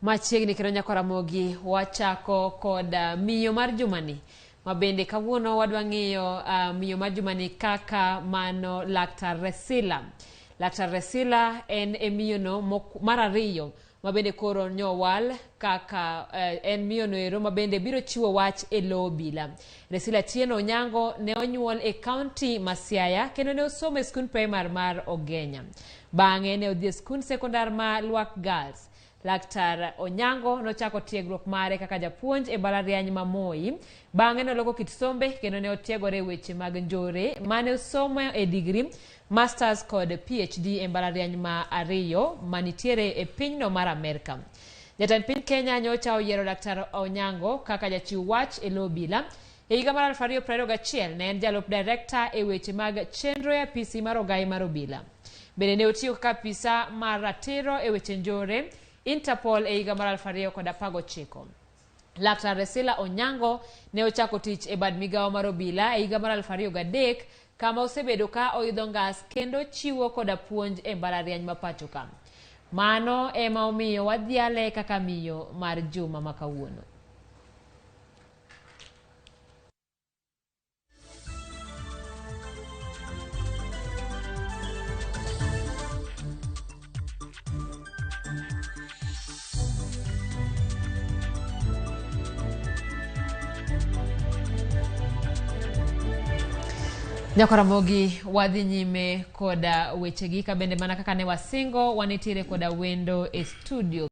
Machiegni kendo nyako Ramogi wachako kod miyo mar jumani ma bende kawuono wadwa ng'iyo miyo mar jumani kaka mano Laktar Resila. Laktar Resila en e miyono mar ariyo ma bende koro nyowal kaka en miyono ero ma bende biro chiwo wach e lo obila. Resila Atieno Onyango ne onyuol e kaunti ma Siaya kendo ne osomo e skund primar mar Ogenya. Bang'e ne odhi e skund sekondar ma Lwak Girls. Laktar Onyango nochako tiegruok mare kaka japuonj e mbalariany ma Moi. Bang'e noloko kit sombe kendo ne otiegore e weche mag njore mane osomo e digri, masters kod PhD e mbalariany ma ariyo manitiere e pinyno mar Amerka. Jatend piny Kenya nyocha oyiero Laktar Onyango kaka jachiw wach e lo obila. E higa mar 2021 ne en jalup director e weche mag chenro e apisi mar ogai mar obila. Bende ne otiyo kaka apisa mar ratiro e weche njore Interpol e higa mar 2019. Laktar Resila Onyango ne ochako tich e bad migawo mar obila e higa mar 2003 kama osebedo ka oidho ngas kendo chiwo koda puonj e mbalariany ma pacho ka. Mano ema omiyo wadhiale kaka miyo mar juma ma kawuono. Nyakoramogi wadhi nyime koda wechegi ka bende mana kaka ne wasingo wanitiere koda wendo e studio.